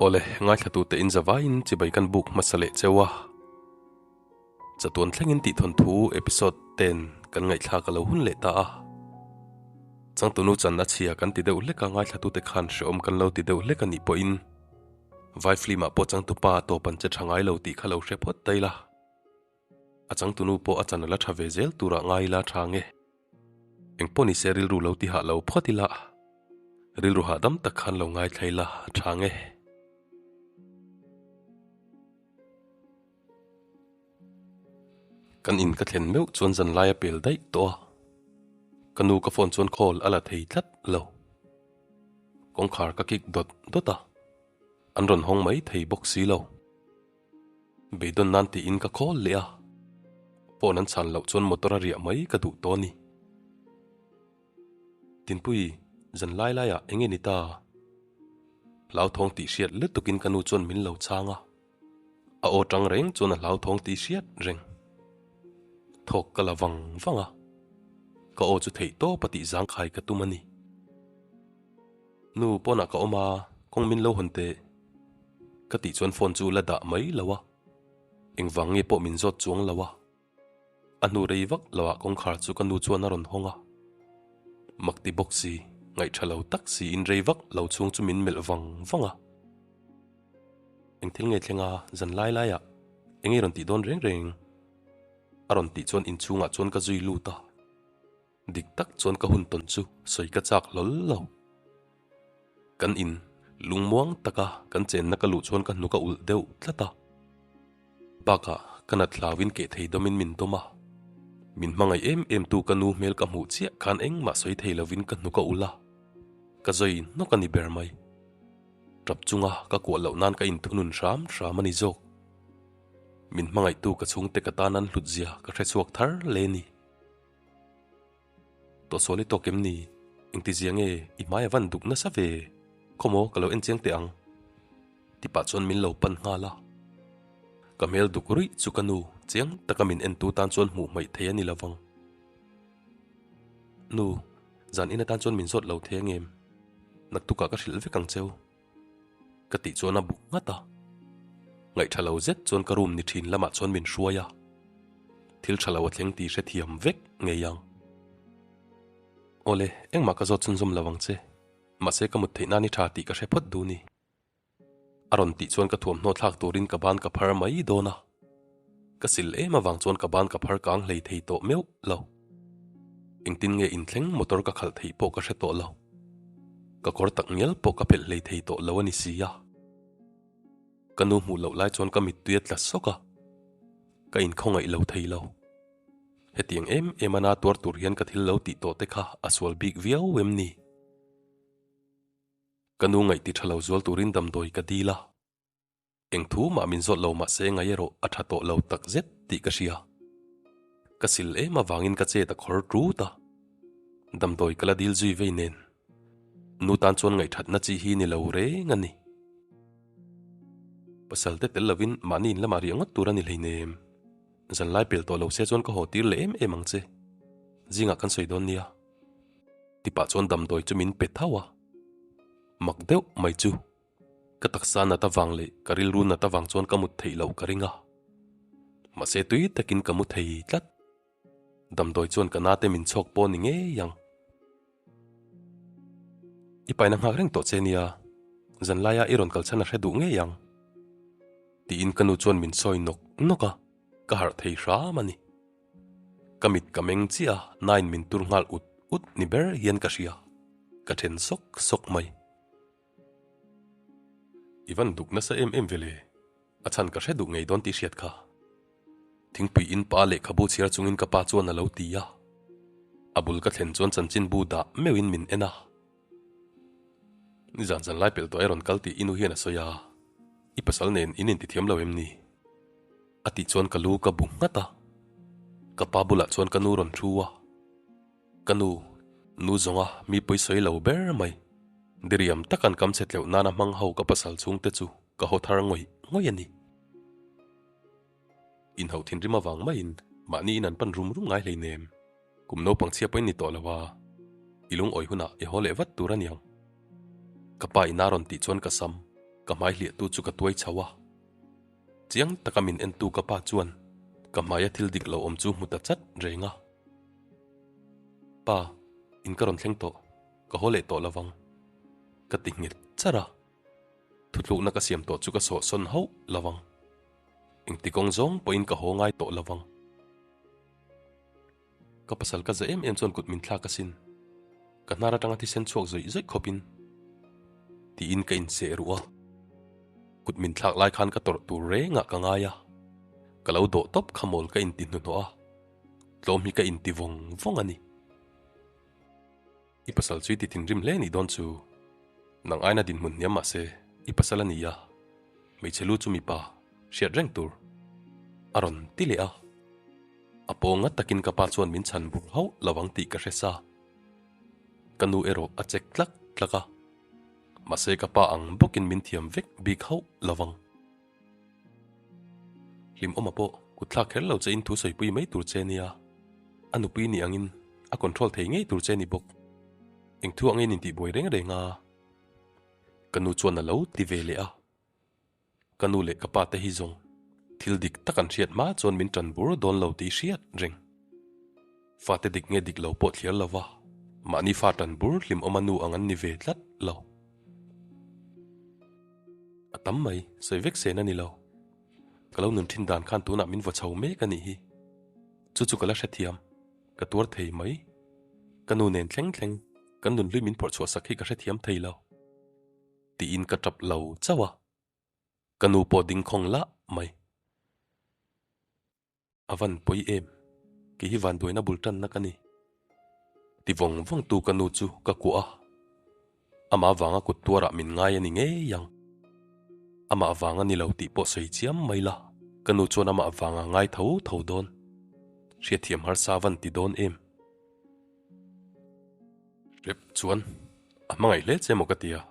Awle, ngaithlatute in zavaiin chibai kan buk hmasa leh cheu a. Chatuan thlengin tih thawnthu episode ten kan ngaihthlak a lo hun leh ta a. Changtunu chan a chhia kan ti deuh hlek a, ngaithlatute khan hreawm kan lo ti deuh hlek a nih pawhin Vai film ah pawh changtupa a tawp an che tha ngai lo tih kha lo hre phawt daih la. A changtunu pawh a chan a la tha ve zel turah ngai ila tha nge. Engpawh ni se rilru lo ti hah lo phawt ila, rilru hahdam tak khan lo ngaithla ila tha nge. Kan in ka thlen meuh chuan zanlai a pel daih tawh a, ka nu ka phone chuan call a la thei tlat lo. Kawngkhar ka kik dawt dawt a, an rawn hawng mai thei bawk si lo. Beidawn nan tiin ka call leh a, phone an chhan loh chuan motor a riah mai ka duh tawh a ni. Tinpui, zan lai laiah eng nge ni ta? Hlauthawng tih hriat lutukin ka nu chuan min lo chhang a, a aw tang reng chuan a hlauthawng tih hriat reng. Thawk ka la vang vang a, ka aw chu theih tawp a tih zangkhai ka tum a ni. Nu, pawnah ka awm a, kawng min lo hawn teh. Ka tih chuan phone chu la dah mai lo a, engvang nge pawh min zawt chuang lo a. A hnu rei vak lo ah kawngkhar chu ka nu chuan a rawn hawng a. Mak ti bawk si, ngaih tha lo tak siin rei vak lo chhung chu min melh vang vang a. Eng thil nge thleng a, zan lai lai ah eng nge rawn tih dawn reng reng? A rawn tih chuan inchhungah chuan ka zui lut a. Dik tak chuan ka hun tawn chu sawi ka chak hlawl lo. Kan in lungmuang taka kan chenna ka luh chuan ka hnuk a ulh deuh tlat a. Bakah ka nat hlauin keh thei dawmin min dawm a. Min hmangaih em em tu ka nu hmel ka hmuh chiah khan engmah sawi thei lovin ka hnuk a ulh a. Ka zawi hnawk a ni ber mai. Tap chunga ka kuah loh nan ka inthunun hram hram a ni zawk. Min hmangaihtu ka chhungte ka tan an hlut zia ka hrechhuak thar hle ni. Tawhsual i tawk em ni? Engtizia nge i hmai a van duk nasa ve? Khawmaw ka lo en chiang teh ang. Tipah chuan min lo pan nghal a. Ka hmel duk ruih chu ka nu chiang taka min entu tan chuan hmuh hmaih thei a ni lovang. Nu, zan in atan chuan min zawt lo thei angem? Naktukah ka hrilh vek ang cheu. Ka tih chuan a buk nghat a. Ngaih tha lo zet chuan ka room ni thin lamah chuan min hruai a. Thil tha lo a thleng tih hrethiam vek ngei ang. Awle, engmah ka zawt chhunzawm lo ang che. Mahse ka mut theih nan i tha tih ka hre phawt duh ni. A rawn tih chuan ka thuamhnaw thlak turin ka ban ka phar mai dawn a. Ka sil em avang chuan ka ban ka phar kang hlei thei tawh meuh lo. Engtin nge inthleng motor ka khalh theih pawh ka hre tawh lo. Ka kawr tak ngial pawh ka phelh hlei thei tawh lo a ni si a. Ka nu hmuh loh lai chuan ka mittui a tla sawk a, ka inkhawngaih lo thei lo. Hetiang em em a na tuar tur hian ka thil lo tih tawh te kha a sual bik viau em ni? Ka nu ngaih ti tha lo zual turin damdawi ka dil a. Eng thu mah min zawt lo mahse ngai erawh a tha tawh lo tak zet tih ka hria. Ka sil em avangin ka chet a khawr tut a. Damdawi ka la dil zui vei nen. Nu tan chuan ngaihthatna chi hi ni lo reng a ni. Pasal te tel lovin mahni in lamah riah ngawt tur a ni hleinem. Zanlai pel tawh lo se chuan ka haw tir leh em em ang che. Zingah kan sawi dawn nia. Tipah chuan damdawi chu min pe tho a. Mak deuh mai chu. Ka taksa nat avang leh ka rilru nat avang chuan ka mut theih loh ka ring a. Mahse tui takin ka mu thei tlat. Damdawi chuan ka nate min chhawk pawh ni ngei ang. I paina nghak reng tawh che nia, zanlaia i rawn kal chhan a hre duh ngei ang. Tiin ka nu chuan min sawi nawk nawk a, ka harh thei hram a ni. Ka mit ka meng chiah a, nain min tur nghal ut ut ni ber hian ka hria, ka then sawk sawk mai. I van duk nasa em em vele, a chhan ka hre duh ngei dawn tih hriat kha. Thingpui in pa lehkhabu chhiar chungin ka pa chuan a lo ti a. A bul ka thlen chuan chanchinbu dah meuhin min en a. Nizan zan lai pelh tawh e rawn kal tih i nu hian a sawi a, i pasal nen in intithiam lo em ni? A tih chuan ka lu ka bu nghat a. Ka pa bulah chuan ka nu rawn thu a. Ka nu, nu zawnga mi pawisawi lo ber mai. Diriam tak an kam chhe tleuh nana hmang ho ka pasal chhungte chu ka haw thar ngawih ngawih a ni. Inhauh thinrim avang maiin mahni in an pan rum rum ngai hleinem. Kum naupang chhia pawhin ni tawh lo a, i lungawi hunah i haw leh vat tur a niang. Ka pa ina rawn tih chuan ka sam. Ka hmai hliahtu chu ka tuai chho a. Chiang taka min entu ka pa chuan ka hmaia thil dik lo awm chu hmu ta chat reng a. Pa, in ka rawn thleng tawh, ka haw leh tawh lovang, ka ti nghet charh a. Thutlukna ka siam tawh chu ka sawhsawn hauh lovang. Engti kawng zawng pawhin ka haw ngai tawh lovang. Ka pasal ka za em em chuan kut min thlak asin. Ka hnar atanga thisen chhuak zawih zawih khawpin tiin ka inseh ruh a. Kut min thlak lai khan ka tawrh tur rengah ka ngai a. Ka lo dawh tawp kha mawl ka inti hnuhnawh a. Tlawm hi ka inti vawng vawng a ni. I pasal chu i ti thinrim hle nih dawn chu. Nang aina dinhmun hniam mah se, i pasal a ni a, hmeichhe lu chu mipa hriat reng tur a rawn ti leh a. A pawnga takin ka pa chuan min chhan bur hauh lo ang tih ka hre sa. Ka nu erawh a chek tlak tlak a, mahse ka pa ang bawkin min thiam vek bik hauh lo ang. Hlimawma pawh kut thlak kher lo che in thu sawipui mai tur che nia, a nupui ni angin a control thei ngei tur che ni bawk. Eng thu angin intihbuai reng reng a? Ka nu chuan a lo ti ve leh a. Ka nu leh ka pa te hi zawng thil dik tak an hriat hma chuan min tan bur dawn lo tih hriat reng. Fate dik nge dik lo pawh thliar lo va, mahni fa tan bur hlimawma nu ang an ni ve tlat lo. A tam mai, sawi vek sen a ni lo. Ka lo nun thin dan khan tunah min vaw chho mek a nih hi. Chu chu ka la hrethiam, ka tuar thei mai. Ka nu nen thleng thleng kan nunhlui min phawrh chhuah sak hi ka hrethiam thei lo. Tiin ka tap lo chauh a, ka nu pawh ding khawng lah mai. A van pawi em? Kei hi vanduaina bul tanna ka ni. Ti vawng vawng tu ka nu chu ka kuah a, amah avanga kut tuarah min ngai a ni ngei ang. Amah avang a ni lo tih pawh sawi chiam mai la, ka nu chuan amah avanga ngai tho tho dawn. Hriatthiam harsa a van ti dawn em? Hrep chuan a hmangaih hle che maw ka ti a,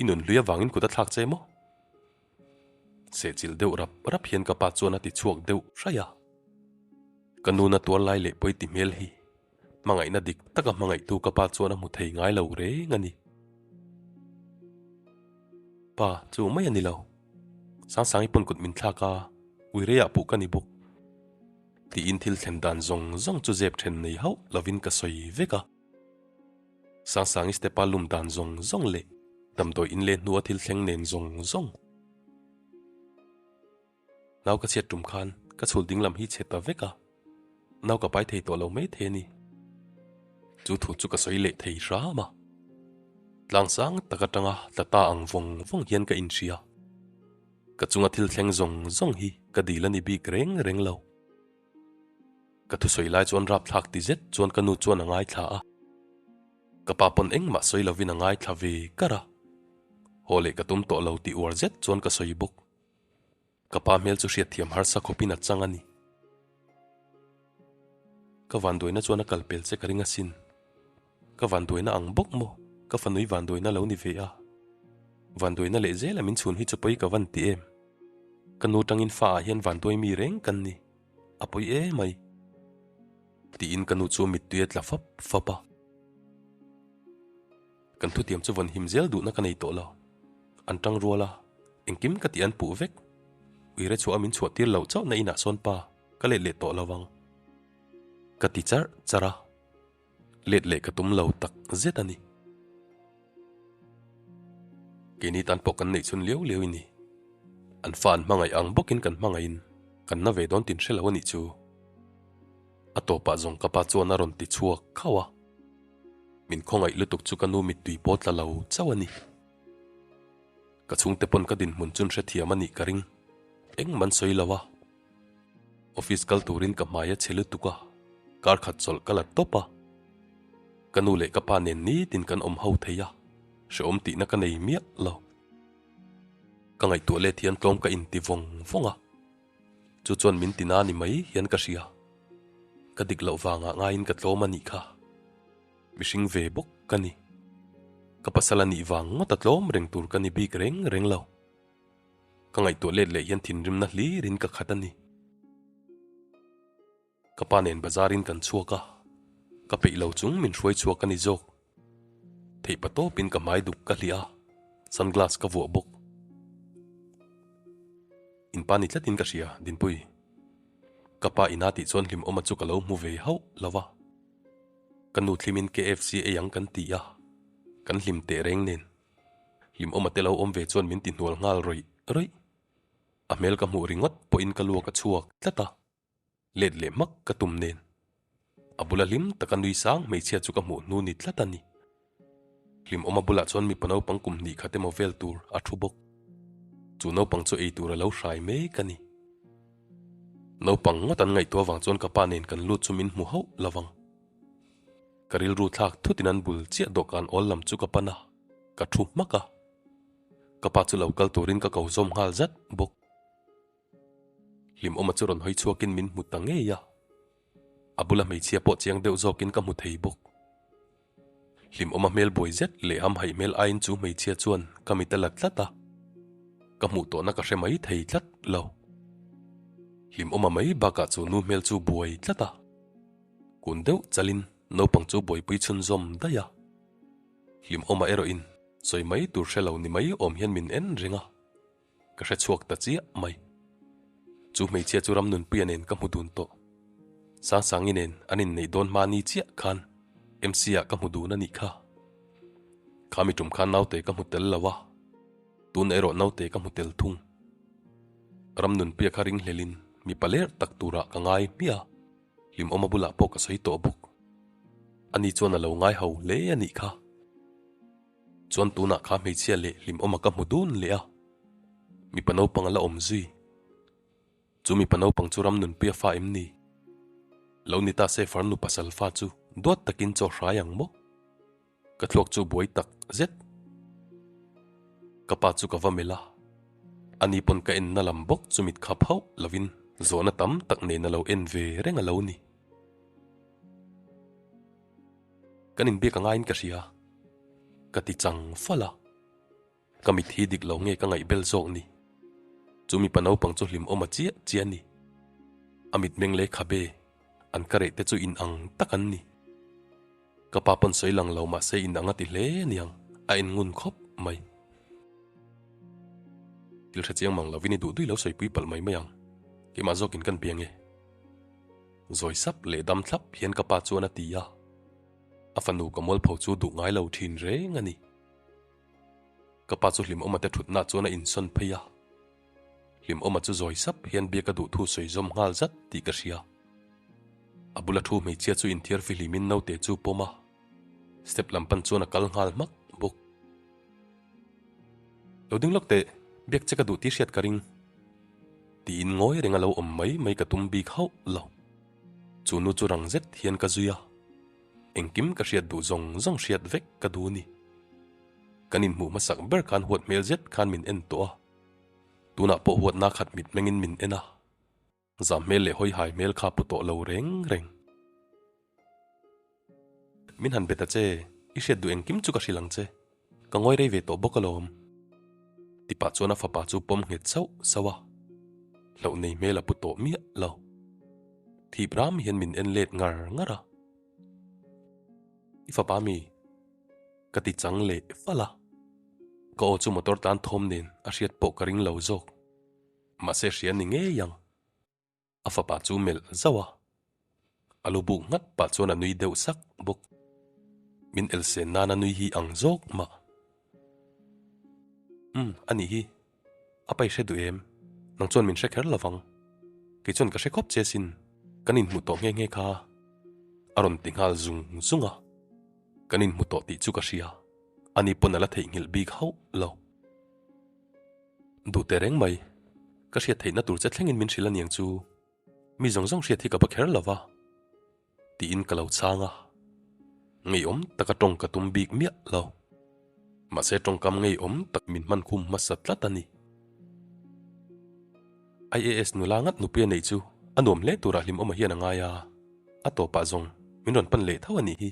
i nunhlui avangin kut a thlak che maw? Sehchilh deuh rap rap hian ka pa chuan a ti chhuak deuh hraih a. Ka nuna tuar lai leh pawi ti hmel hi hmangaihna dik taka hmangaihtu ka pa chuan a hmu thei ngai lo reng a ni. Pa, chu mai a ni lo. Sangsangi pawn kut min thlak a, uireiah puh ka ni bawk. Tiin thil thlen dan zawng zawng chu zep then nei hauh lovin ka sawi vek a. Sangsangi step-a lum dan zawng zawng leh damdawi in leh hnua thil thleng nen zawng zawng. Nau ka chhiat tum khan ka chhul ding lam hi chhe ta vek a, nau ka pai thei tawh lo mai thei a ni. Chu thu chu ka sawi leh thei hram a. Tlang sang tak atanga tla ta ang vawng vawng hian ka inhria. Ka chunga thil thleng zawng zawng hi ka dil a ni bik reng reng lo. Ka thusawi lai chuan rapthlak ti zet chuan ka nu chuan a ngaithla a. Ka pa pawn engmah sawi lovin a ngaithla ve kar a. Haw leh ka tum tawh lo tih uar zet chuan ka sawi bawk. Ka pa hmel chu hriatthiam harsa khawpin a chang a ni. Ka vanduaina chuan a kal pel che ka ring asin. Ka vanduaina ang bawk maw? Ka fanui vanduaina lo ni ve a. Vanduaina leh zela min chhun hi chu pawi ka van ti em? Ka nu tangin fa ah hian vanduai mi reng kan ni. A pawi e mai. Tiin ka nu chu mittui a tla fap fap a. Kan thutiam chu vawn him zel duhna ka nei tawh lo. An tang rual a, engkim ka tih an puh vek. Uire chhuah a min chhuah tir loh chauh na inah sawn pa ka let leh tawh lo ang. Ka ti charh charh a, let leh ka tum lo tak zet a ni. Keini tan pawh kan neih chhun liau liau i ni. An fa an hmangaih ang bawkin kan hmangaihin kan na ve dawn tin hre lo a nih chu. A tawpah zawng ka pa chuan a rawn ti chhuak khauh a. Min khawngaih lutuk chu ka nu mittui pawh tla lo chauh a ni. Ka chhungte pawn ka dinhmun chun hrethiam a nih ka ring. Engmah an sawi lo a. Office kal turin ka hmai a chhe lutuk a, kar khat chawlh ka la tawp a. Ka nu leh ka pa nen nitin kan awm ho thei a, hrehawm tihna ka nei miah lo. Ka ngaihtuah let hian tlawm ka inti vawng vawng a, chu chuan min tina ni mai hian ka hria. Ka dik loh vangah ngaiin ka tlawm a nih kha. Mihring ve bawk ka ni. Ka pasal a nih vang ngawt a tlawm reng tur ka ni bik reng reng lo. Ka ngaihtuah let leh hian thinrimna hlirin ka khat a ni. Ka pa nen bazarin kan chhuak a, ka peih lo chung min hruai chhuak a ni zawk. Theih pa tawpin ka hmai duk ka hliah a, sunglass ka vuah bawk. pa ni tlatin ka hria, Dinpui. Ka pa ina tih chuan hlimawma chu ka lo hmu ve hauh lo va. Ka nu thlimin KFC ei ang kan ti a, kan hlim teh reng nen. Hlimawma te lo awm ve chuan min ti hnual nghal rawih rawih. A hmel ka hmuh ringawt pawhin ka luak a chhuak tlat a, let leh hmak ka tum nen. A bula hlim taka nui sang hmeichhia chu ka hmuh hnu ni tlat a ni. Hlimawma bulah chuan mipa naupang kum hnih khat emaw vel tur a thu bawk. Chu naupang chu ei tur a lo hrai mek a ni. Naupang ngawt an ngaihtuah vang chuan ka pa nen kan lut chu min hmu hauh lo vang. Ka rilru thlak thutin an bul chiah dawhkan awl lam chu ka pan a, ka thu hmak a. Ka pa chu lo kal turin ka ko zawm nghal zat bawk. Hlimawma chu rawn hawi chhuakin min hmu ta ngei a. A bula hmeichhia pawh chiang deuh zawkin ka hmu thei bawk. Hlimawma hmel buai zet leh hamhaih hmel aiin chu hmeichhia chuan ka mit a la tlat a, ka hmuh tawhna ka hre mai thei tlat lo. Hlimawma mai bakah chu nu hmel chu buai tlat a, kun deuh chalin naupang chu buaipui chhunzawm daih a. Hlimawma erawhin sawi mai tur hre lo ni mai awm hian min en reng a. Ka hre chhuak ta chiah mai. Chu hmeichhia chu Ramnunpuia nen ka hmu dun tawh. Sangsangi nen an inneih dawn hma ni chiah khan MC ah ka hmu dun a nih kha. Kha mi tum khan naute ka hmu tel lo a, tun erawh naute ka hmu tel thung. Ramnunpuia kha ringhlelin mipa ler tak turah ka ngai hmiah a, hlimawma bulah pawh ka sawi tawh bawk. Ani chuan a lo ngai ho hle a nih kha. Chuan tunah kha hmeichhia leh hlimawma ka hmu dun leh a, mipa naupang a la awm zui. Chu mipa naupang chu ram nunpuia fa em ni? Lo ni ta se farnu pasal fa chu duat takin chaw hrai ang maw? Ka thluak chu buai tak zet. Ka pa chu ka va melh a, ani pawn ka enna lam bawk chu mit khap hauh lovin zawhna tam tak nen a lo en ve reng a lo ni. Kan inbiak a ngaiin ka hria, ka ti chang fal a. Ka mit hi dik lo nge ka ngaihbel zawk ni? Chu mipa naupang chu hlimawm a chiah chiah a ni. A mitmeng leh khabe an ka reh te chu inang tak an ni. Ka pa pawn sawi lang lo mahse inang a ti hle aniang, a en ngun khawp mai. Thil hre chiang mang lovin i duh dui lo sawipui palh mai mai ang, keimah zawkin kan biang e. Zawi sap leh dam thlap hian ka pa chuan a ti a, a fanu ka mualpho chu duh ngai lo thin reng a ni. Ka pa chu Hlimawma te thutna chuan a insawn phei a, Hlimawma chu zawi sap hian biak a duh thu sawi zawm nghal zat tih ka hria. A bula thu hmeichhia chu inthiar fihlimin naute chu pawm a, step lam pan chuan a kal nghal hmak bawk. Lo ding lawk teh, biak che ka duh tih hriat ka ring. Tiin ngawi reng a lo awm mai mai ka tum bik hauh lo. Chu nu chu rang zet hian ka zui a, engkim ka hriat duh zawng zawng hriat vek ka duh ni. Kan inhmuh hmasak ber khan huat hmel zet khan min en tawh a, tunah pawh huatna khat mit mengin min en a. Zam hmel leh hawi hai hmel kha pu tawh lo reng reng. Min han bet a che, i hriat duh engkim chu ka hrilh ang che. Ka ngawi rei ve tawh bawk alawm. Tipah chuan a fapa chu pawm nghet sauh sauh a. Hlauh nei hmel a pu tawh miah lo. Thip ram hian min en let ngar ngar a. I fapa mi? Ka ti chang leh fal a. Ka aw chu motor tan thawm nen a hriat pawh ka ring lo zawk. Mahse hria ni ngei ang. A fapa chu melh zauh a. A lu buk nghat pah chuan a nui deuh sak bawk. Min elsen nana nui hi ang zawk mah. Umm, a nih hi. A pai hre duh em? Nang chuan min hre kher lo vang. Kei chuan ka hre khawp che sin. Kan inhmu tawh nghe nghe kha. A rawn ti nghal zung zung a. Kan inhmu tawh tih chu ka hria. Ani pawn a la theihnghilh bik hauh lo. Duh teh reng mai. Ka hriat theihna tur che thlengin min hrilh aniang chu. Mi zawng zawng hriat hi ka va kher lo va. Tiin ka lo chhang a. Ngeiawm taka tawng ka tum bik miah lo. Mahse tawngkam ngeiawm tak min hman khum hmasa tlat a ni. IAS nula ngat nupui a neih chu a nuam hle turah hlimawma hian a ngai a. A tawpah zawng min rawn pan leh tho a nih hi.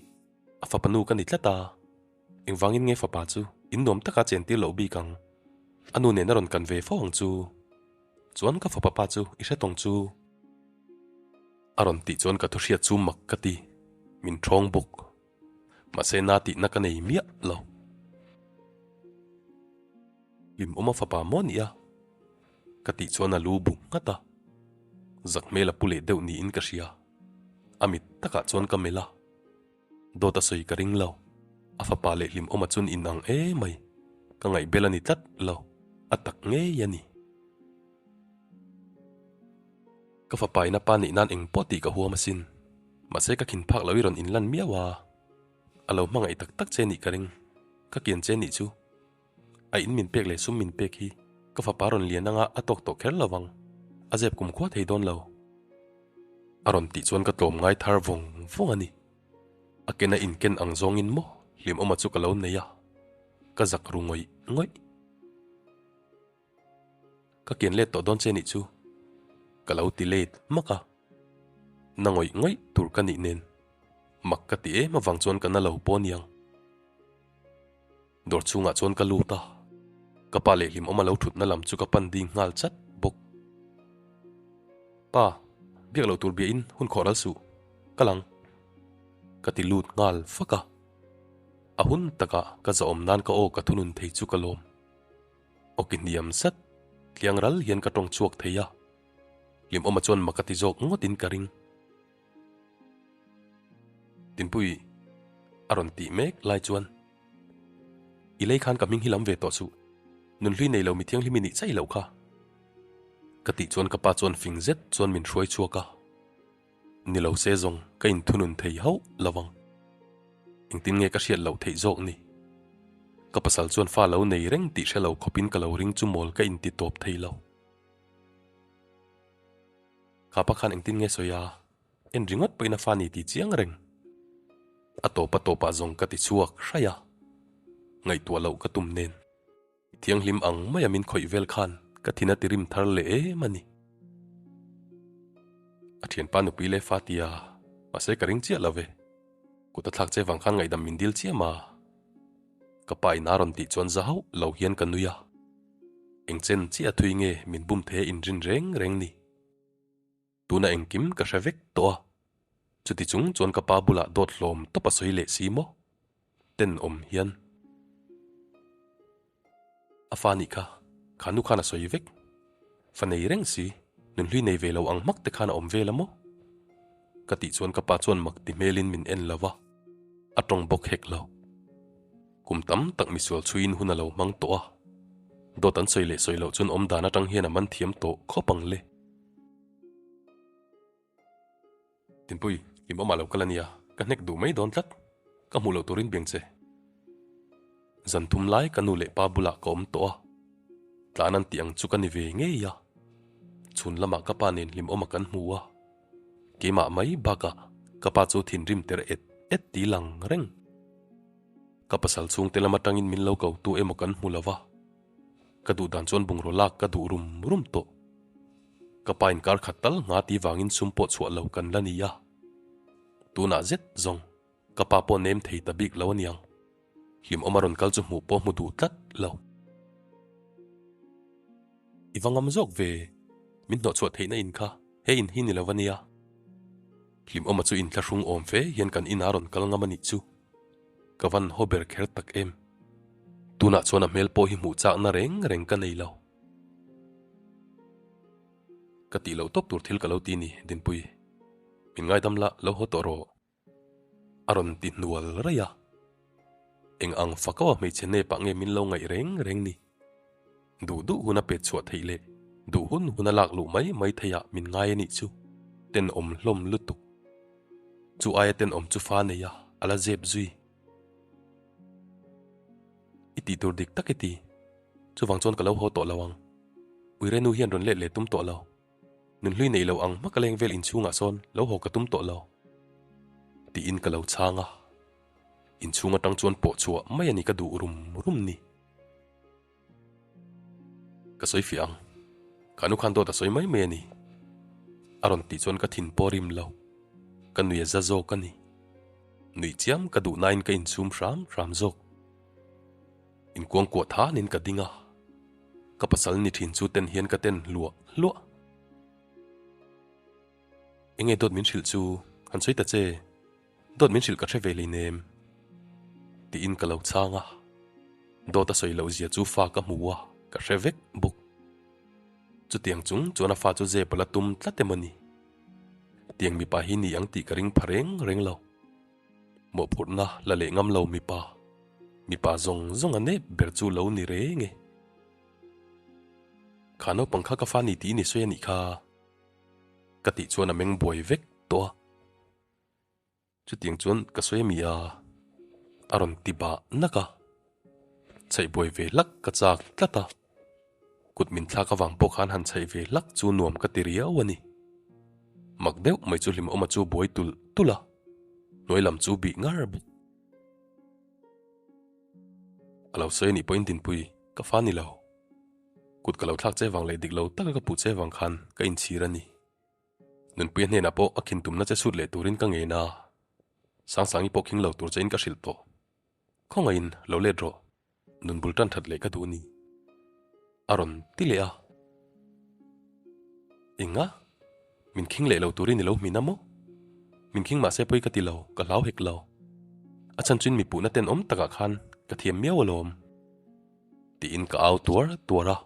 A fapa nu ka ni tlat a. Engvangin nge fapa chu in nuam taka chentir loh bik ang? A nu nen a rawn kan ve fo ang chu. Chuan ka fapa pa chu i hre tawng chu. A rawn tih chuan ka thu hriat chu mak ka ti, min ṭhawng bawk. Mahse na tihna ka nei miah lo. Hlimawma fapa maw nia? Ka tih chuan a lu bu nghat a, zak hmel a pu leh deuh niin ka hria. A mit takah chuan ka melh a, dawt a sawi ka ring lo. A fapa leh hlimawma chuan in ang emai, ka ngaihbel a ni tlat lo, a tak ngei a ni. Ka fapa in a pa nih nan eng pawh tih ka huam asin, mahse ka khin phak lo i rawn inlan miau a, a lo hmangaih tak tak che nih ka ring, ka kian che nih chu. A in min pek leh sum min pek hi ka fapa rawn lian anga a tawk tawh kher lo vang, a zep kum khua thei dawn lo. A rawn tih chuan ka tlawm ngai thar vawng vawng a ni. A ken a inken ang zawngin maw hlimawma chu ka lo nei a, ka zak ru ngawih ngawih. Ka kian let tawh dawn che nih chu ka lo ti let hmak a, na ngawih ngawih tur ka nih nen mak ka ti em avang chuan ka na lo pawh aniang. Dawr chhungah chuan ka lut a, ka pa leh hlimawm a lo thutna lam chu ka pan ding nghal chat bawk. Pa, biak loh tur biahin hun khawh ral suh, ka lang. Ka ti lut nghal fak a, a hun takah ka zahawm nan ka aw ka thunun thei chu ka lawm. Awki hniam zet, tliang ral hian ka tawng chhuak thei a, hlimawma chuan mak a ti zawk ngawtin ka ring. Tinpui a rawn tih mek lai chuan, I lei khan ka hming hi lam ve tawh suh, nunhlui nei lo mi thianghlim i nih chai loh kha. Ka tih chuan ka pa chuan fing zet chuan min hruai chhuak a, Ni lo se zawng ka inthunun thei hauh lo vang. Engtin nge ka hriat loh theih zawk ni? Ka pasal chuan fa lo nei reng tih hre lo khawpin ka lo ring chu mawl ka inti tawp thei lo. Khapa khan engtin nge sawi a? En ringawt pawhin a fa ni ti chiang reng. A tawp a tawpah zawng ka ti chhuak hraih a, ngaihtuah loh ka tum nen. Thianghlim ang maia min khawih vel khan ka thin a ti rim thar leh em a ni. A thianpa nupui leh fa tia, mahse ka ring chiah lo ve. Kut a thlak che vang khan ngaihdam min dil chiam a. Ka pa in a rawn tih chuan za hauh lo hian ka nui a. Eng chen chiah thui nge min bum thei a inrin reng reng ni. Tuna engkim ka hre vek tawh a, chuti chung chuan ka pa bulah dawt hlawm tawp a sawi leh si maw? Tenawm hian. A fa nih kha, kha nu khan a sawi vek. Fa nei reng si, nunhlui nei ve lo ang hmak te khan a awm vel a maw? Ka tih chuan ka pa chuan mak ti hmelin min en lo va, a tawng bawk hek lo. Kum tam tak misual chhuiin hun a lo hmang tawh a, dawt an sawi leh sawi loh chuan awmdan atang hian a man thiam tawh khawp ang le. Tinpui, i awmah lo kal a nia, ka hnek duh mai dawn tlat, ka hmuh loh turin biang che. Zan thum lai ka nu leh pa bulah ka awm tawh a, tlan an tih ang chu ka ni ve ngei a. Chhun lamah ka pa nen hlim awma kan hmu a, keimah mai bakah ka pa chu thinrim ter et et ti lang reng. Ka pasal chhungte lam atangin min lo ko tu emaw kan hmu lo va. Ka duh dan chuan bungraw lak ka duh rum rum tawh. Ka pa inkar khat tal ngha ti vangin sum pawh chhuah lo kan la ni a. Tunah zet zawng ka pa pawh nem thei ta bik lo aniang. Hlimawm a rawn kal chu hmuh pawh hmu duh tlat lo. I va ngam zawk ve, min hnawhchhuah theihna in kha he in hi ni lo ania. Hlimawma chu inthlahrung awm fe hian kan inah rawn kal ngam a nih chu. Ka van haw ber kher tak em? Tunah chuan a hmel pawh hi hmuh chakna reng reng ka nei lo. Ka tih loh tawp tur thil ka lo ti ni, Dinpui. Min ngaidam la, lo haw tawh rawh. A rawn ti hnual raih a. Eng ang fako a hmeichhe nepah nge min lo ngaih reng reng ni? Duh duh hun a pet chhuah theih leh duh hun hun a lak luh mai mai theih ah min ngai a nih chu tenawm hlawm lutuk. Chu aia tenawm chu fa nei a, a la zep zui. I tih tur dik tak i ti. Chuvang chuan ka lo haw tawh lo ang. Uirenu hian rawn let leh tum tawh lo. Nunhlui nei lo ang hmak a leng vel inchhungah sawn lo haw ka tum tawh lo. Tiin ka lo chhang a. Inchhung atang chuan pawh chhuah mai a ni ka duh rum rum ni. Ka sawi fiah ang. Ka nu khan dawt a sawi mai mai a ni. A rawn tih chuan ka thin pawh rim lo. Ka nui a za zawk a ni. Nuih chiam ka duh nain ka insum hram hram zawk. Inkuangkuah thanin ka ding a. Ka pasal ni thin chu ten hian ka ten hluah hluah. Enge dawt min hrilh chu han sawi ta che. Dawt min hrilh ka hre ve hleinem tiin ka lo chhang a, dawt a sawi loh zia chu fa ka hmu a, ka hre vek bawk. Chutiang chung chuan a fa chu zep a la tum tlat emaw ni? Tiang mipa hi ni ang tih ka ring pha reng reng lo. Mawhphurhna la leh ngam lo mipa, mipa zawng zawng a nep ber chu lo ni reng e. Kha naupang kha ka fa ni tiin i sawi a nih kha. Ka tih chuan a meng buai vek tawh a. Chutiang chuan ka sawi a mi a, a rawn ti bah nak a. Chhaih buai ve hlak ka chak tlat a. Kut min thlak avang pawh khan han chhaih ve hlak chu nuam ka ti riau a ni. Mak deuh mai chu hlimawma chu buai tulh tulh a, hnuai lam chu bih ngar bawk. A lo sawi a nih pawhin Dinpui, ka fa ni lo. Kut ka lo thlak che vang leh dik lo taka ka puh che vang khan ka inchhir a ni. Nunpuia hnenah pawh a khin tumna che sut leh turin ka ngen a, Sangsangi pawh khing lo tur chein ka hrilh tawh. Khawngaihin lo let rawh, nun bul tan that leh ka duh a ni. A rawn ti leh a. Enga? Min khing leh lo turin i lo hmin a maw? Min khing mahse pawi ka ti lo, ka hlau hek lo. A chhan chuin mi puhna tenawm takah khan ka thiam miau alawm. Tiin ka au tuar tuar a.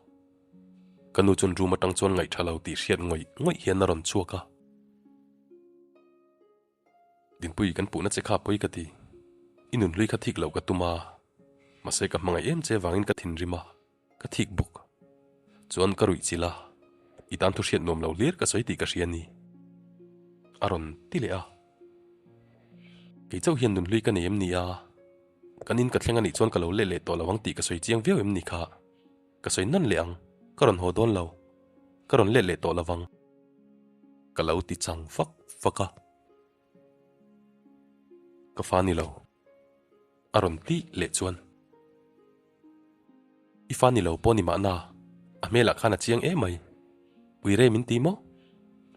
Ka nu chuan room atang chuan ngaih tha lo tih hriat ngawih ngawih hian a rawn chhuak a. Dinpui kan puhna che kha pawi ka ti. I nunhlui kha thik loh ka tum a, mahse ka hmangaih em che vangin ka thinrim a, ka thik bawk. Chuan ka ruih chilh a, i tan thu hriat nuam lo hlir ka sawi tih ka hria ni. A rawn ti leh a. Kei chauh hian nunhlui ka nei em ni a? Kan in ka thleng anih chuan ka lo let leh tawh lo ang tih ka sawi chiang viau em ni kha? Ka sawi nawn leh ang, ka rawn haw dawn lo, ka rawn let leh tawh lo vang. Ka lo ti chang fak fak a. Ka fa ni lo, a rawn tih leh chuan. I fa ni lo pawh ni mahna, a hmelah khan a chiang em mai. Uire min ti maw?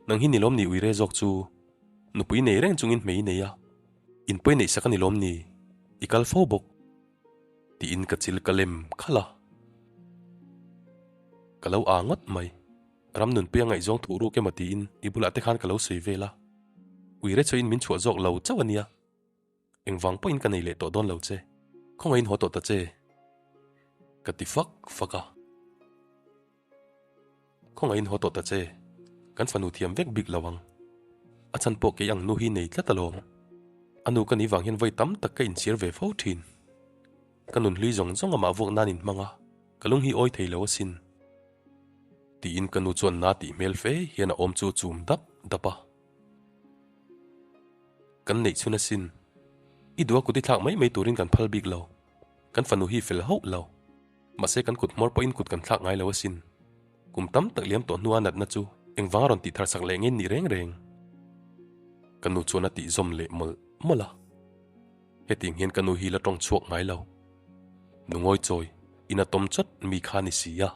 Nang hi ni lawm ni uire zawk chu? Nupui nei reng chungin hmei i nei a, inpawi neihsak a ni lawm ni? I kal fo bawk. Tiin ka chil ka lem khalh a. Ka lo aa ngawt mai. Ram nunpui a ngaihzawng thuh ruk emaw tiin i bulah te khan ka lo sawi vel a. Uire chawin min chhuah zawk lo chauh a nia. Engvang pawhin ka nei leh tawh dawn lo che. Khawngaihin haw tawh ta che. Ka ti fak fak a. Khawngaihin haw tawh ta che, kan fanu thiam vek bik lo ang. A chhan pawh kei ang nu hi nei tlat alawm. A nu ka nih vang hian vawi tam tak ka inchhir ve fo thin. Ka nun hlui zawng zawng amah vuak nan inhmang a, ka lung hi awi thei lo asin. Tiin ka nu chuan na tih hmel fe hian a awm chu chum dap dap a. Kan neih chhun asin. I duh a kut i thlak mai mai turin kan phal bik lo. Kan fanu hi fel hauh lo. Mahse kan kut hmawr pawhin kut kan thlak ngai lo asin. Kum tam tak liam tawh hnua natna chu engvanga rawn tih thar sak leh nge nih reng reng? Ka nu chuan a tih zawm leh mawlh mawlh a. Hetiang hian ka nu hi la tawng chhuak ngai lo. Nu ngawi chawi, in a tawm chawt mi kha ni si a.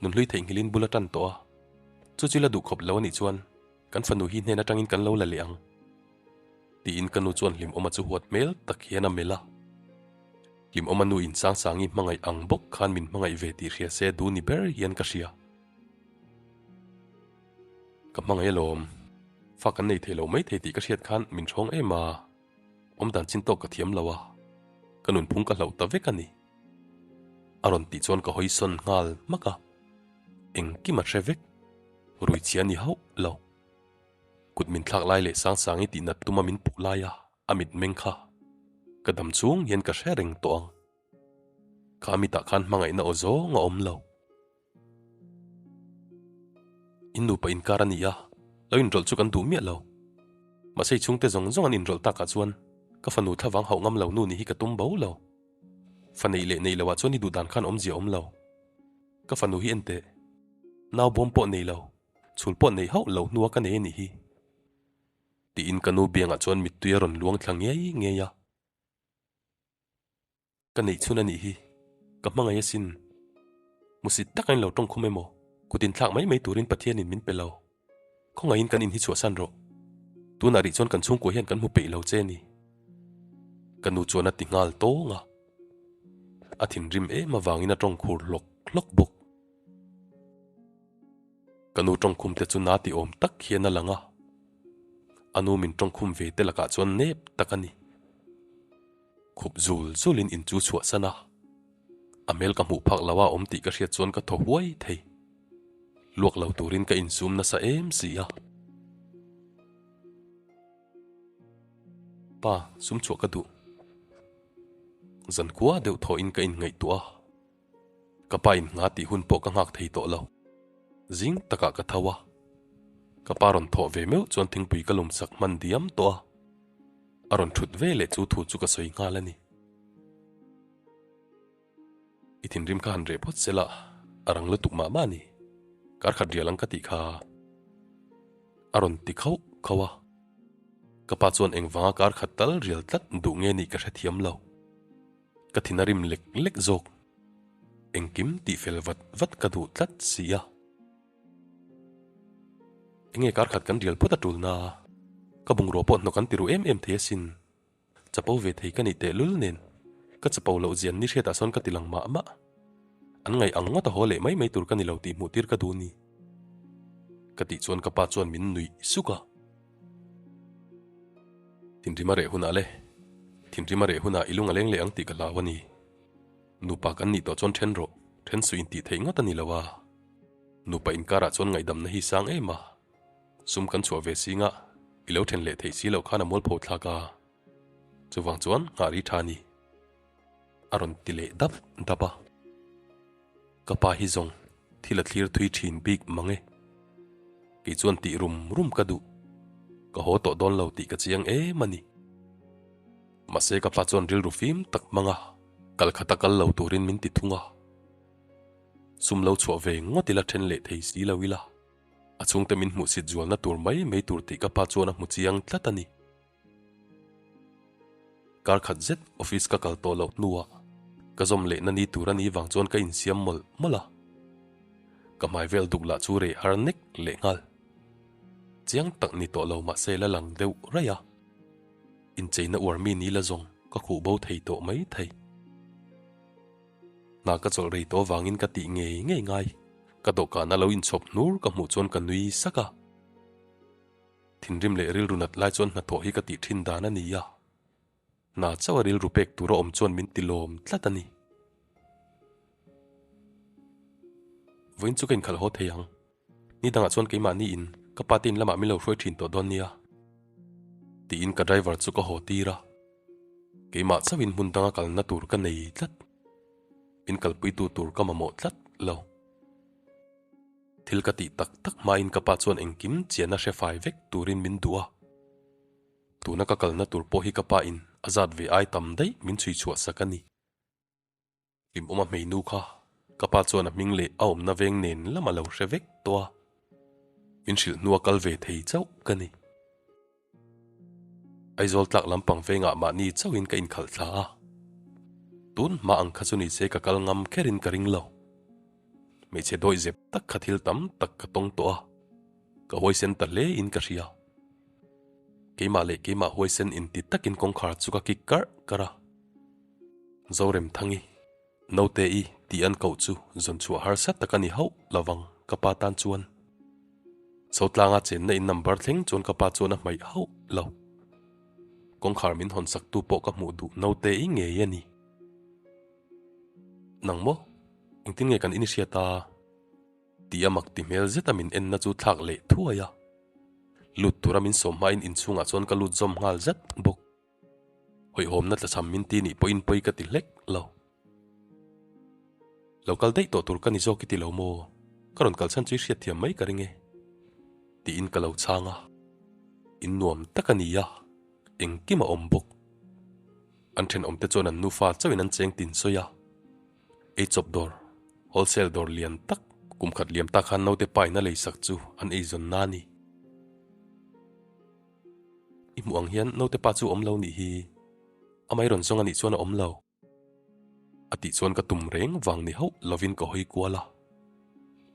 Nunhlui theihnghilhin bul a tan tawh a. Chu chu la duh khawp lo a nih chuan kan fanu hi hnen atangin kan lo la leh ang. Tiin ka nu chuan Hlimawma chu huat hmel tak hian a melh a. Hlimawma nu in Sangsangi hmangaih ang bawk khan min hmangaih ve tih hria se du ni ber hian ka hria. Ka hmangaih alawm. Fa kan nei thei lo mai thei tih ka hriat khan min hrawng em a. Awmdan chin tawk ka thiam lo a. Ka nunphung ka hlauh ta vek a ni. A rawn tih chuan ka hawi sawn nghal hmak a. Engkim a hre vek. Rui chhia ni hauh lo. Kut min thlak lai leh Sangsangi tih nat tuma min puh lai a, a mit meng kha ka dam chung hian ka hre reng tawh ang. Kha mitah khan hmangaihna aw zawng a awm lo. In nupa inkar a ni a, lo inrawlh chu kan duh miah lo. Mahse i chhungte zawng zawng an inrawlh takah chuan ka fanu thlavang hauh ngam lo nu nih hi ka tum bo lo. Fa neih leh neih loah chuan i duh dan khan awmzia awm lo. Ka fanu hi en teh. Nau bawm pawh nei lo. Chhul pawh nei hauh lo hnua ka nei a nih hi. Tiin ka nu biangah chuan mittui a rawn luang thla ngei ngei a. Ka neih chhun a nih hi. Ka hmangaih asin. Hmusit taka in lo tawng khum emaw, kut inthlak mai mai turin Pathianin min pe lo. Khawngaihin kan in hi chhuahsan rawh. Tunah rih chuan kan chhungkua hian kan hmu peih lo che a ni. Ka nu chuan a ti nghal tawng a. A thinrim em avangin a tawng khur hlawk hlawk bawk. Ka nu tawngkhum te chu na ti awm tak hian a lang a, a nu min tawngkhum ve te lakah chuan nep tak a ni. Khup zul zulin in chu chhuahsan a. A hmel ka hmuh phak lo a awm tih ka hriat chuan ka thaw huai thei. Luak lo turin ka insum nasa em si a. Pa, sum chhuah ka duh. Zankhua deuh thawhin ka inngaihtuah a. Ka pa in ngha tih hun pawh ka nghak thei tawh lo. Zing takah ka tho a. Ka pa rawn thawh ve meuh chuan thingpui ka lum sak hman diam tawh a. A rawn thut ve leh chu thu chu ka sawi nghal a ni. I thinrim kha han reh phawt se la, a rang lutuk mah mah a ni. Kar khat rial ang ka tih kha. A rawn ti khauh khauh a. Ka pa chuan engvanga kar khat tal rial tlat duh nge nih ka hrethiam lo. Ka thin a rim lek lek zawk. Engkim tih fel vat vat ka duh tlat si a. Enge kar khat kan rial phawt a tul na? Ka bungrua pawh hnawk an ti ru em em thei asin. Chapo ve thei ka nih tehlul nen ka chapo loh zian ni hriatah sawn ka ti lang mah mah. An ngaih ang ngawt a haw leh mai mai tur ka ni lo tih hmuh tir ka duh ni. Ka tih chuan ka pa chuan min nuih suk a. Thinrim a reh hunah le, thinrim a reh hunah i lung a leng leh ang tih ka hlau a ni. Nupa kan nih tawh chuan then rawh, then suih intih theih ngawt a ni lo a. Nupa inkarah chuan ngaihdamna hi sang em a. Sum kan chhuah ve singah i lo then leh theih si loh khan a mualpho thlak a. Chuvang chuan nghah ri tha a ni. A rawn ti leh dap dap a. Ka pa hi zawng thil a thlir thui thin bik mang e. Kei chuan tih rum rum ka duh. Ka haw tawh dawn lo tih ka chiang em a ni. Mahse ka pa chuan rilru fim tak hmang a, kal khata kal lo turin min ti thung a. Sum lo chhuah ve ngawt ila then leh thei si lo ila. A chhungte min hmuhsit zualna tur mai mai tur tih ka pa chuan a hmu chiang tlat a ni. Kar khat zet office ka kal tawh loh hnuah ka zawm lehna ni tur a nih vang chuan ka insiam mawlh mawlh a. Ka hmai vel duk lah chu reh har nek leh nghal. Chiang tak ni tawh lo mahse la lang deuh raih a. Incheina uar mi ni la zawng ka khuh bo thei tawh mai thei. Hna ka chawlh rei tawh vangin ka tih ngei ngei ngai. Ka dawhkan a lo inchhawp hnur ka hmuh chuan ka nui sak a. Thinrim leh rilru nat lai chuan hnathawh hi ka tih thin dan a ni a, hna chauh a rilru pek tur a awm chuan min ti lawm tlat a ni. Vawiin chu ka inkhalh haw thei ang. Ni dangah chuan keimahni in ka pa te in lamah min lo hruai thin tawh dawn nia. Tiin ka driver chu ka haw tir a, keimah chauhin hmun danga kalna tur ka nei tlat. Min kalpuitu tur ka mamawh tlat lo. Thil ka tih tak tak hmain ka pa chuan engkim chian a hre fai vek turin min duh a. Tuna ka kalna tur pawh hi ka pa in a zat ve ai tam daih min chhui chhuah sak a ni. Hlimawma hmeinu kha ka pa chuan a hming leh a awmna veng nen lam a lo hre vek tawh a. Min hrilh hnua kal ve thei chauh ka ni. Aizawl tlak lampang vengah mahni chauhin ka inkhalh thla a, tun hma ang kha chu ni se ka kal ngam kherin ka ring lo. Hmeichhe dawih zep tak kha thil tam tak ka tawng tawh a, ka huaisen ta hle in ka hria. Keimah leh keimah huaisen inti takin kawngkhar chu ka kik karh karh a. Zoremthangi. Naute-i tih an koh chu zawn chhuah harsa tak a ni hauh lovang ka pa tan chuan. Zotlanga chenna in number thleng chuan ka pa chuan a hmaih hauh lo. Kawngkhar min hawn saktu pawh ka hmuh duh Naute-i ngei a ni. Nang maw? Engtin nge kan in i hriat a? Tih a mak ti hmel zeta min enna chu thlak leh thuai a. Lut tura min sawm hmain inchhungah chuan ka lut zawm nghal zat bawk. Hawihhawmna tlachham min ti nih pawhin pawi ka ti hlek lo. Lo kal daih tawh tur ka ni zawk i ti lo maw? Ka rawn kal chhan chu i hriatthiam mai ka ring e. Tiin ka lo chhang a. In nuam tak a ni a, engkim a awm bawk. An thenawmte chuan an nufa chauhin an cheng tin sawi a. Eichawp dawr, wholesale dawr lian tak kum khat liam ta khan naute paina leisak chu an eizawnna a ni. I hmuh ang hian naute pa chu awm lo nih hi. Amah i rawn zawng a nih chuan a awm lo. A tih chuan ka tum reng vang ni hauh lovin ka hawi kual a.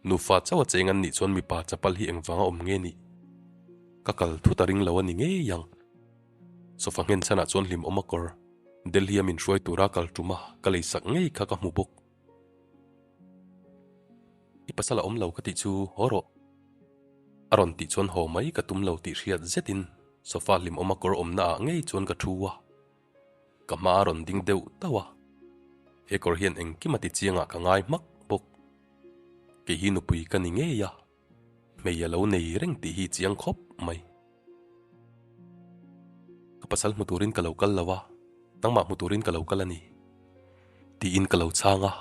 Nufa chauh a cheng an nih chuan mipa chapal hi engvanga awm nge nih? Ka kal thut a ring lo a ni ngei ang. Sofa nghen chhanah chuan hlimawm a kawr Delhi a min hruai tura kal tum a ka leisak ngei kha ka hmu bawk. I pasal a awm lo ka tih chu haw rawh. A rawn tih chuan haw mai ka tum lo tih hriat zetin sofa hlimawma kawr awmna ah ngei chuan ka thu a. Ka hma a rawn ding deuh tauh a. He kawr hian engkim a ti chiangah ka ngai hmak bawk. Kei hi nupui ka ni ngei a, hmei a lo nei reng tih hi chiang khawp mai. Ka pasal hmu turin ka lo kal lo a, nangmah hmu turin ka lo kal a ni. Tiin ka lo chhang a,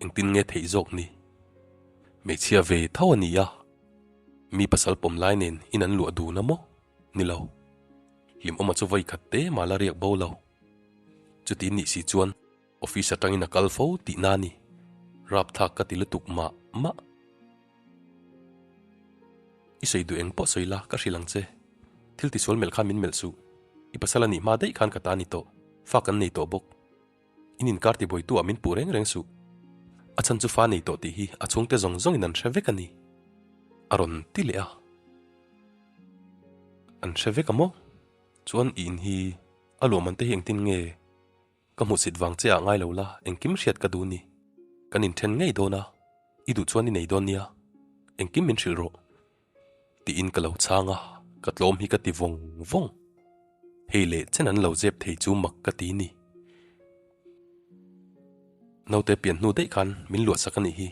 engtin nge theih zawk ni? Hmeichhia ve tho a ni a, mi pasal pawm lai nen in an luah dun a maw? Ni lo. Hlimawma chu vawi khat te mah la riak bo lo. Chuti nih si chuan office atangin a kal fo tihna a ni. Rapthlak ka ti lutuk mah mah. I sawi duh eng pawh sawi la, ka hrilh ang che. Thil tisual melh khan min melh suh. I pasal a nih hma daih khan ka ta a ni tawh. Fa kan nei tawh bawk. In inkar tibuaitu ah min puh reng reng suh. A chhan chu fa nei tawh tih hi a chhungte zawng zawngin an hre vek a ni. A rawn ti leh a. An hre vek a maw? Chuan i in hi a luahman te hi engtin nge? Ka hmuhsit vang che ah ngai lo la, engkim hriat ka duh ni. Kan inthen ngei dawn a, i duh chuan i nei dawn nia. Engkim min hrilh rawh. Tiin ka lo chhang a, ka tlawm hi ka ti vawng vawng. Hei leh chen an lo zep thei chu mak ka ti ni. Naute pian hnu daih khan min luahsak a nih hi.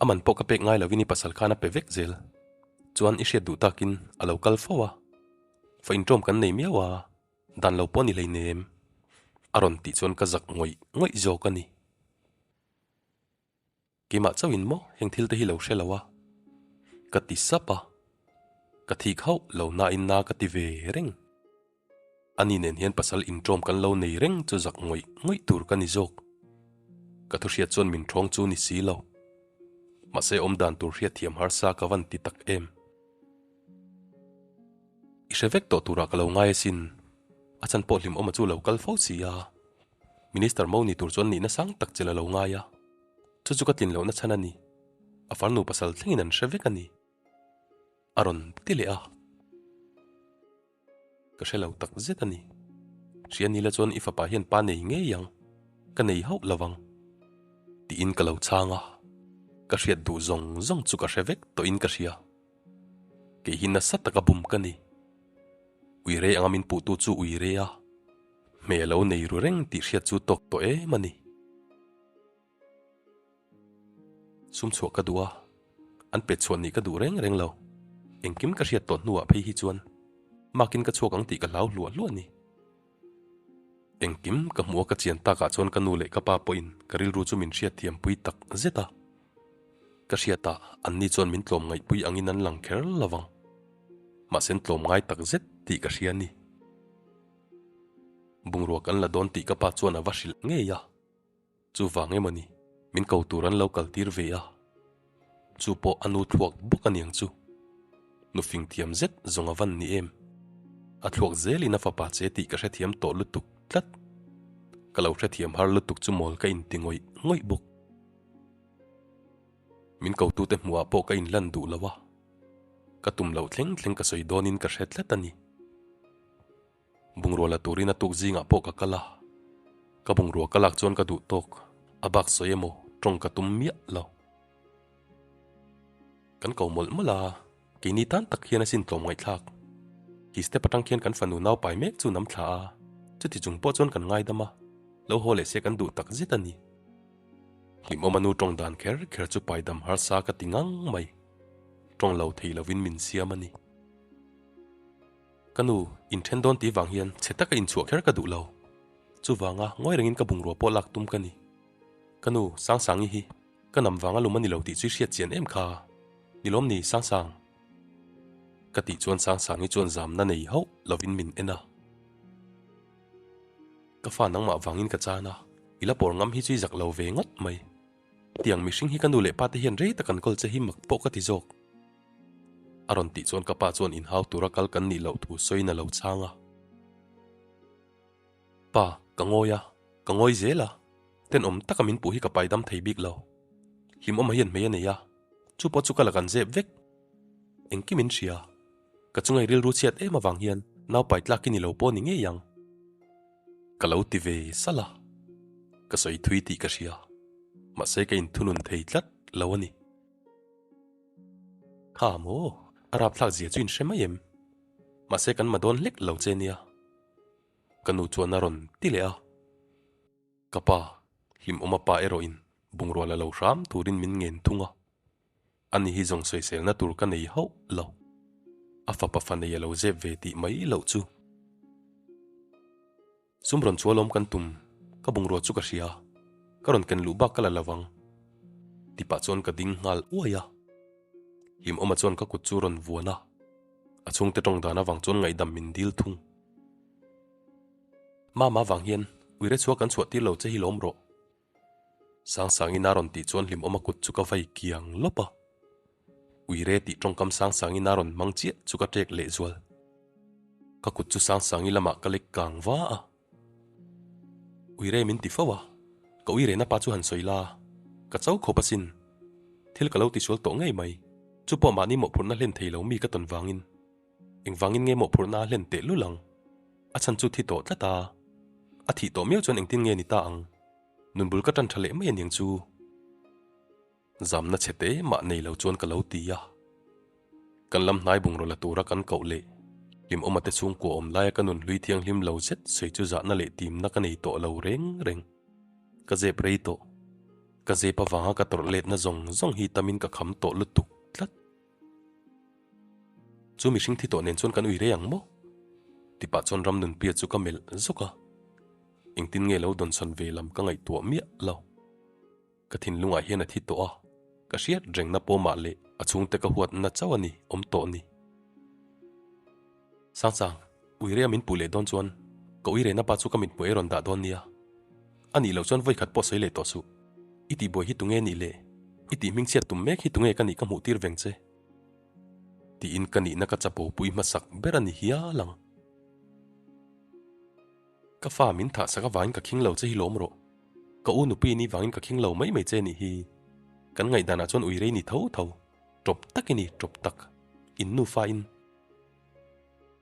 A man pawh ka pek ngai lovin i pasal khan a pe vek zel. Chuan i hriat duh takin a lo kal fo a. Fa inṭawm kan nei miau a, dan lo pawh ni hleinem. A rawn tih chuan ka zak ngawih ngawih zawk a ni. Keimah chauhin maw heng thil te hi lo hre lo a? Ka ti sap a, ka thik hauh lo nain na ka ti ve reng. Ani nen hian pasal inṭawm kan lo nei reng chu zak ngawih ngawih tur ka ni zawk. Ka thuhriat chuan min ṭhawng chu ni si lo. Mahse awmdan tur hriatthiam harsa ka van ti tak em. I hre vek tawh turah ka lo ngai asin. A chan pawh hlimawma chu lo kal fo si a. Minister mo ni tur chuan nihna sang tak chil a lo ngai a. Chu chu ka tlin lohna chhan a ni. A farnu pasal thlengin an hre vek a ni. A rawn ti leh a. Ka hre lo tak zet a ni. Hria nila chuan i fapa hian pa nei ngei ang. Ka nei hauh lo vang. Tiin ka lo chhang a. Ka hriat duh zawng zawng chu ka hre vek tawhin ka hria. Kei hi nasa taka bum ka ni. Uire anga min puhtu chu uire a. Hmel a lo nei ru reng tih hriat chu tawk tawh em a ni. Sum chhuah ka duh a, an pet chhuah nih ka duh reng reng lo. Engkim ka hriat tawh hnuah phei hi chuan makin ka chhuak ang tih ka hlau hluah hluah a ni. Engkim ka hmuh a ka chian takah chuan ka nu leh ka pa pawhin ka rilru chu min hriatthiampui tak zet a. Ka hriatah anni chuan min tlawm ngaihpui angin an lang kher lo vang. Mahse an tlawm ngai tak zet tih ka hria a ni. Bungrua kan la dawn tih ka pa chuan a va hrilh ngei a. Chuvang emaw ni, min ko tur an lo kal tir ve a. Chu pawh a nu thluak bawk a niang chu. Nu fing thiam zet zawng a van ni em. A thluak zelin a fapa che tih ka hrethiam tawh lutuk tlat. Ka lo hrethiam har lutuk chu mawl ka inti ngawih ngawih bawk. Min kotute hmuhah pawh ka inlan duh lo a. Ka tum loh thleng thleng ka sawi dawnin ka hre tlat a ni. Bungrua la turin a tuk zingah pawh ka kal a, ka bungrua ka lak chuan ka duh tawk, a bak sawi emaw tawng ka tum miah lo. Kan ko mawlh mawlh a, keini tan tak hian asin tlawm ngaihthlak. Khi step atang khian kan fanu nau pai mek chu nam thla a, chuti chung pawh chuan kan ngaidam a, lo haw leh se kan duh tak zet a ni. Hlimawma nu tawng dan kher kher chu paidam harsa ka ti ngang mai, tawng lo thei lovin min siam a ni. Ka nu, inthen dawn tih vang hian chhe taka inchhuah kher ka duh lo. Chuvanga ngawi rengin ka bungrua pawh lak tum ka ni. Ka nu, Sangsangi hi ka nam vanga lum a ni lo tih chu i hriat chian em kha? Ni lawm ni, Sangsang? Ka tih chuan Sangsangi chuan zamna nei hauh lovin min en a. Ka fa nangmah vangin ka chan a, i la pawr ngam hi chu i zak lo ve ngawt mai. Tiang mihring hi ka nu leh pa te hian rei tak an kawl che hi mak pawh ka ti zawk. A rawn tih chuan ka pa chuan inhau tura kal kan nih loh thu sawiin a lo chhang a. Pa, ka ngawi a, ka ngawi zel a, tenawm taka min puh hi ka paidam thei bik lo. Hlimawma hian hmei a nei a, chu pawh chu ka la kan zep vek. Engkim in hria, ka chungai rilru chhiat em avang hian naupai tlak i ni lo pawh ni ngei ang. Ka lo ti ve salh a, ka sawi thui tih ka hria, mahse ka inthunun thei tlat lo a ni. Kha maw, a rapthlak zia chu in hre mai em? Mahse kan ma dawn hlek lo che nia. Ka nu chuan a rawn ti leh a. Ka pa, Hlimawma pa erawhin bungrua la lo hram turin min ngen thung a. Ani hi zawng sawiselna tur ka nei hauh lo. A fapa fa nei a lo zep ve tih mai loh chu. Sum rawn chhuah lawm kan tum, ka bungrua chu ka hria, ka rawn ken luh bak ka la lo vang. Ti pah chuan ka ding nghal uai a. Hlimawma chuan ka kut chu rawn vuan a, a chhungte tawng dan avang chuan ngaihdam min dil thung. Mama vang hian uire chhuah kan chhuah tir lo che hi lawm rawh. Sangsangin a rawn tih chuan hlimawma kut chu ka vai kiang lawp a. Uire tih tawngkam Sangsangin a rawn hmang chiah chu ka ṭek lehzual. Ka kut chu Sangsangi lamah ka lek kang va a. Uire min ti fo a, ka uirena pa chu han sawi la, ka cho khawp asin. Thil ka lo tisual tawh ngei mai, chu pawh mahni mawhphurhna hlen thei lo mi ka tawn vangin. Engvangin nge mawhphurhna a hlen teh lul ang? A chhan chu thi tawh tlat a. A thih tawh miau chuan engtin nge ni ta ang? Nun bul ka tan tha leh mai aniang chu. Zamna chhe te mah nei lo chuan ka lo ti a. Kan lam hnai bungraw la tura kan koh leh hlimawma te chhungkua awm laia ka nun hlui thianghlim lo zet sawi chu zahna leh timna ka nei tawh lo reng reng. Ka zep rei tawh. Ka zep avanga ka tawrh letna zawng zawng hi tamin ka kham tawh lutuk tlat. Chu mihring thi tawh nen chuan kan ui rei ang maw? Ti pah chuan Ramnunpia chu ka melh zawk a. Engtin nge lo dawnsawn ve lam ka ngaihtuah miah lo. Ka thinlungah hian a thi tawh a, ka hriat rengna pawmah leh a chhungte ka huatna chauh a ni awm tawh ni. Sangsang, ui reia min puh leh dawn chuan ka ui rehna pa chu ka mithmuh ei rawn dah dawn nia. A nih loh chuan vawikhat pawh sawi leh tawh suh. I tihbuai hi tunge nih le? I tih hmingchhiat tum mek hi tunge ka nih ka hmuh tir veng che? Tiin ka nihna ka chapo pui hmasak ber a ni hial ang. Ka fa min thah sak avangin ka khing lo che hi lawm rawh. Ka u nupui ni vangin ka khing lo mai mai che nih hi. Kan ngaihdanah chuan ui rei ni tho tho. Tawp tak i ni, tawp tak. In nufa in.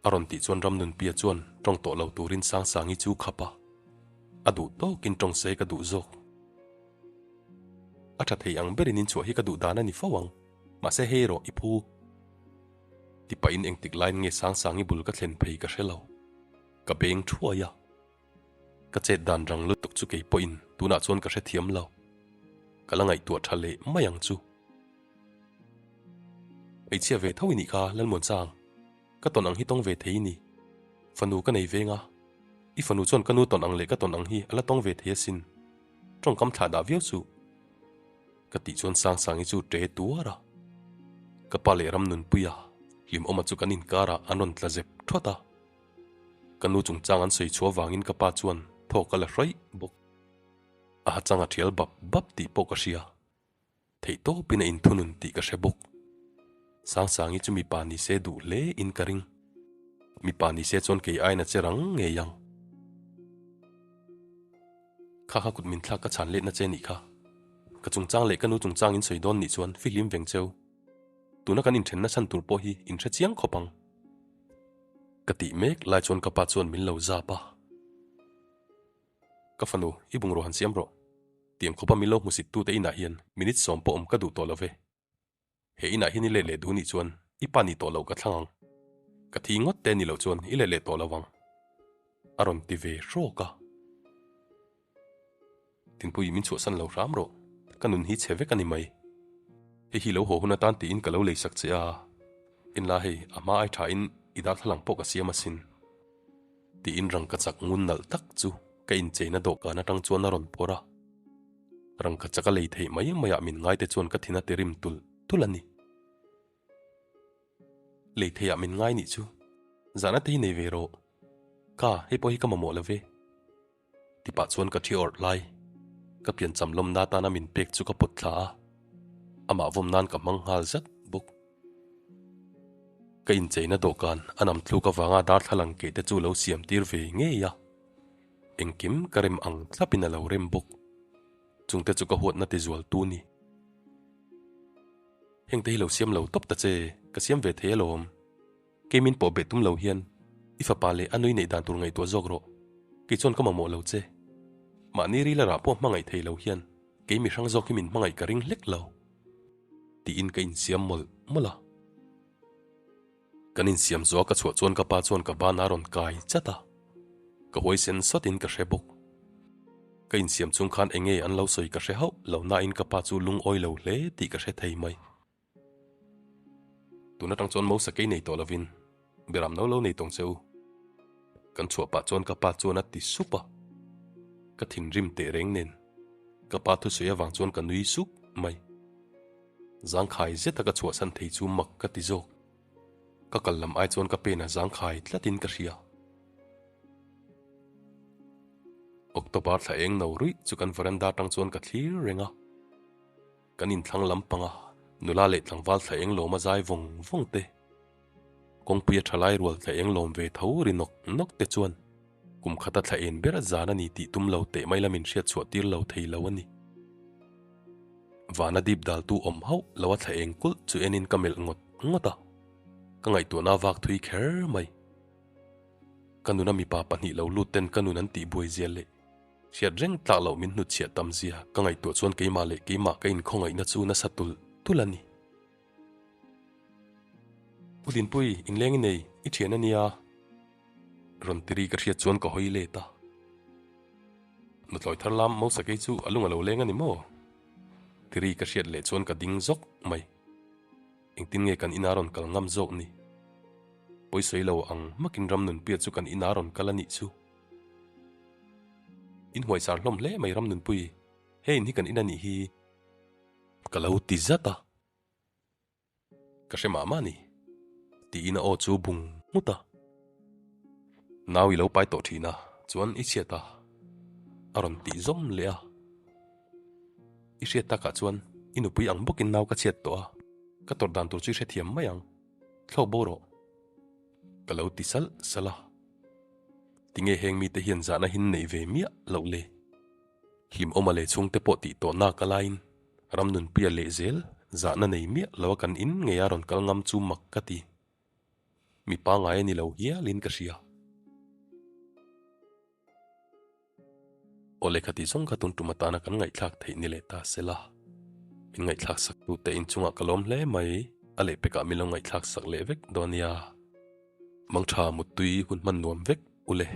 A rawn tih chuan Ramnunpia chuan tawng tawh lo turin Sangsangi chu khap a. A duh tawkin tawng se ka duh zawk. A tha thei ang berin in chhuah hi ka duh dan a ni fo ang. Mahse hei erawh i phu. Ti pahin engtik laiin nge Sangsangi bul ka thlen phei ka hre lo. Ka beng thuai a. Ka chet dan rang lutuk chu kei pawhin tunah chuan ka hrethiam lo. Ka la ngaihtuah tha leh mai ang chu. Hmeichhia ve tho i nih kha Lalmuansang, ka tawn ang hi tawng ve thei i ni. Fanu ka nei veng a, i fanu chuan ka nu tawn ang leh ka tawn ang hi a la tawng ve thei asin. Tawngkam thlah dah viau suh. Ka tih chuan Sangsangi chu ṭe tuar a. Ka pa leh Ramnunpuia, Hlimawma chu kan inkarah an rawn tla zep thawt a. Ka nu chungchang an sawi chhuah vangin ka pa chuan thawk a la hraih bawk. A hachang a ṭhial bap bap tih pawh ka hria. Theih tawpin a inthunun tih ka hre bawk. Sangsangi chu mipa ni se duh hle in ka ring. Mipa ni se chuan kei aiin a che rang ngei ang. Kha kha kut min thlak ka chhan letna che nih kha. Ka chungchang leh ka nu chungchang in sawi dawn nih chuan fihlim veng cheu. Tuna kan inthenna chhan tur pawh hi in hre chiang khawp ang. Ka tih mek lai chuan ka pa chuan min lo zap a. Ka fanu, i bungraw han siam rawh. Tiang khawpa min lo hmusit tute inah hian minute sawm pawh awm ka duh tawh lo ve. He inah hian i let leh duh nih chuan i pa nih tawh loh ka thlang ang. Ka thi ngawt te nih loh chuan i let leh tawh lo ang. A rawn ti ve hrawk a. Tinpui min chhuahsan lo hram rawh. Ka nun hi chhe vek a ni mai. Hei hi lo haw hun atan tiin ka lo leisak che a. Enla hei, a hma ai thain i darthlalang pawh ka siam asin. Tiin rangkachak ngun nalh tak chu ka incheina dawhkan atang chuan a rawn phawrh a. Rangkachak a lei theih mai maiah min ngaite chuan ka thin a ti rim tulh tulh a ni. Lei theiah min ngai nih chu zahna te hi nei ve rawh. Ka, hei pawh hi ka mamawh lo ve. Ti pah chuan ka thi awrh lai ka piancham lawmna atana min pek chu ka pawt thla a, amah vawm nan ka hmang nghal zat bawk. Ka incheina dawhkan a nam thluk avanga darthlalang keh te chu lo siam tir ve ngei a, engkim ka rem ang thlapin a lo rem bawk. Chungte chu ka huatna ti zual tu ni. Hengte hi lo siam lo tawp ta che, ka siam ve thei alawm. Kei min pawh beh tum lo hian i fapa leh a nui neih dan tur ngaihtuah zawk rawh. Kei chuan ka mamawh lo che. Mahni rila rah pawh hmangaih thei lo hian kei mi hrang zawk hi min hmangaih ka ring hlek lo. Tiin ka insiam mawlh mawlh a. Kan insiam zawh a ka chhuah chuan ka pa chuan ka ban a rawn kai chat a. Ka huaisen sawtin ka hre bawk. Ka insiam chung khan enge an lo sawi ka hre hauh lo nain ka pa chu lungawi lo hle tih ka hre thei mai. Tun atang chuan Mosa kei nei tawh lovin Beram no lo nei tawng che u. Kan chhuah pah chuan ka pa chuan a ti sup a. Ka thinrim teh reng nen ka pa thusawi avang chuan ka nui sup mai. Zangkhai zeta ka chhuahsan thei chu mak ka ti zawk. Ka kal lam ai chuan ka pen a zangkhai tlatin ka hria. October thla eng no ruih chu kan veranda atang chuan ka thlir reng a. Kan inthlang lampanga nula leh tlangval thla eng lawm a zai vawng vawng te, kawngpuia thalai rual thla eng lawm ve tho ri nawk nawk te chuan kum khata thla en ber zan a ni tih tum lo teh mai lamin hriat chhuah tir lo thei lo a ni. Vana dip daltu awm hauh lo a thla eng kulh chu enin ka melh ngawt ngawt a, ka ngaihtuahna a vak thui kher mai. Ka nuna mipa pahnih lo lut ten ka nun an tih buai zia leh hriat reng tlak loh min hnutchhiah tam zia ka ngaihtuah chuan keimah leh keimah ka inkhawngaihna chu nasa tulh tulh a ni. U Dinpui, inleng i nei, i thian a nia. Rawn tiri ka hriat chuan ka hawi let a. Nutlawi thar lam Mosakei chu a lung a lo leng a ni maw? Tiri ka hriat leh chuan ka ding zawk mai. Engtin nge kan ina rawn kal ngam zawk ni? Pawisawi lo ang hmakin Ramnunpuia chu kan ina rawn kal a nih chu. In huaisar hlawm hle mai Ramnunpui, hei in hi kan in a nih hi. Ka lo ti zat a. Ka hre mah mah ni, tiin a aw chu bung nghut a. Nau i lo pai tawh thin a, chuan i chhiat a, a rawn tih zawm leh a. I hriat takah chuan i nupui ang bawkin nau ka chhiat tawh a, ka tawrh dan tur chu i hrethiam mai ang, thlawk bo rawh. Ka lo ti salh salh a. Tinge heng mite hian zahna hin neih ve miah loh le? Hlimawma leh chhungte pawh tih tawh nak a laiin Ramnunpuia leh zel zahna nei miah lo a kan in ngei a rawn kal ngam chu mak ka ti. Mi pangai a ni lo hialin ka hria. Aw lehkha tih zawng kha tun tum atana kan ngaihthlak theih ni leh ta se la. Min ngaihthlak sak tu te inchungah ka lawm hle mai, a lehpekah min lo ngaihthlak sak leh vek dawn nia. Mangtha muttui hun hman nuam vek u le.